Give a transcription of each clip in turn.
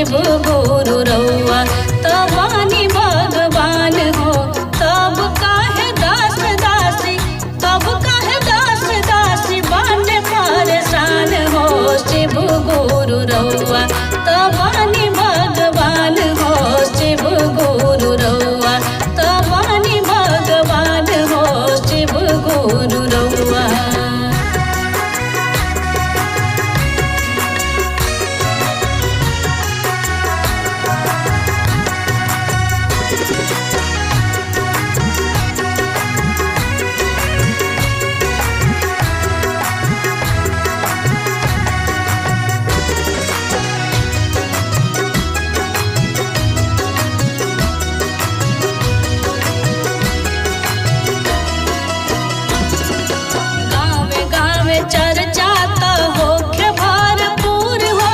शिव गुरु रउआ तबानी भगवान हो। तब काहे दास दासी, तब काहे दास दासी बाटे परेशान हो शिव गुरु रउआ तबानी भगवान हो शिव गुरु रउआ तबानी भगवान हो शिव गुरु रउआ। गावे गावे चर्चा त होखे भरपूर हो,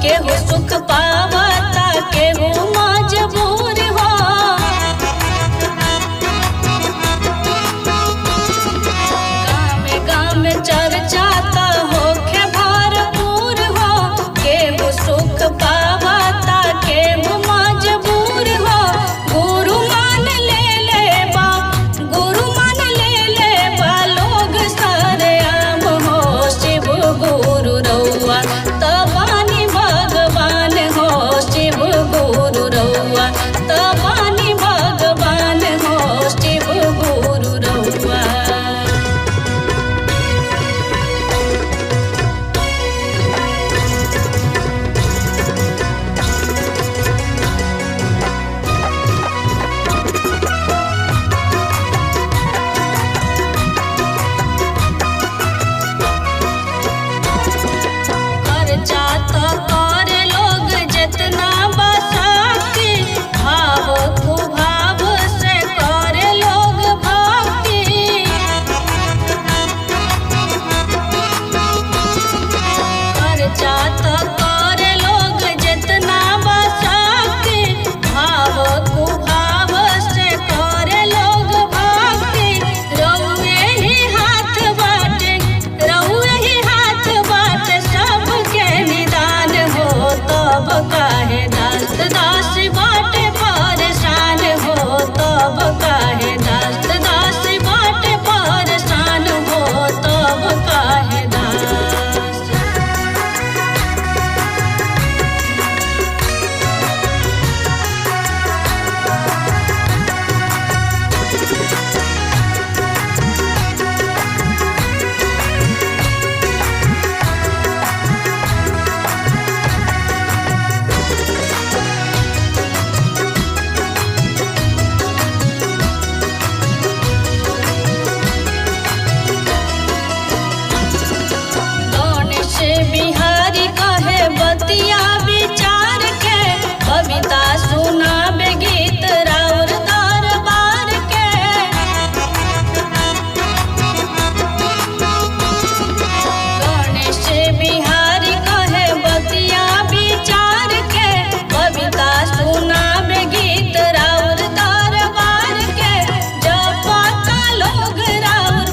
केहू सुख पावता केहू मजबूर हो। गावे गावे चर्चा त होखे भरपूर हो, केहू सुख पावता केहू मजबूर हो। गुरु मान ले ले बा, गुरु मान ले ले बा लोग सारे आम हो शिव गुरु रउआ तबानी भगवान हो शिव गुरु रउआ तबानी भगवान हो शिव गुरु रउआ। खर्चा त करे लोग जितना बसाती, भाव कुभाव से करे लोग भक्ति। खर्चा त करे लोग जितना बसाती, भाव कुभाव से करे लोग भक्ति। रउए ही हाथ बाटे, रउए ही हाथ बाटे सबके निदान हो, तब काहे दास दास बाटे परेशान हो, तब काहे दास दास बाटे परेशान हो, तब काहे दास। गणेश बिहारी कहे बतिया विचार के, कविता सुनाबे गीत राउर दरबार के। गणेश बिहारी कहे बतिया विचार के, कविता सुनाबे गीत राउर दरबार के। जपता लोग राउर,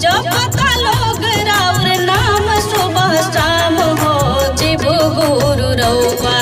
जपता लोग राउर नाम सुबह शाम हो जीव गुरु रउआ।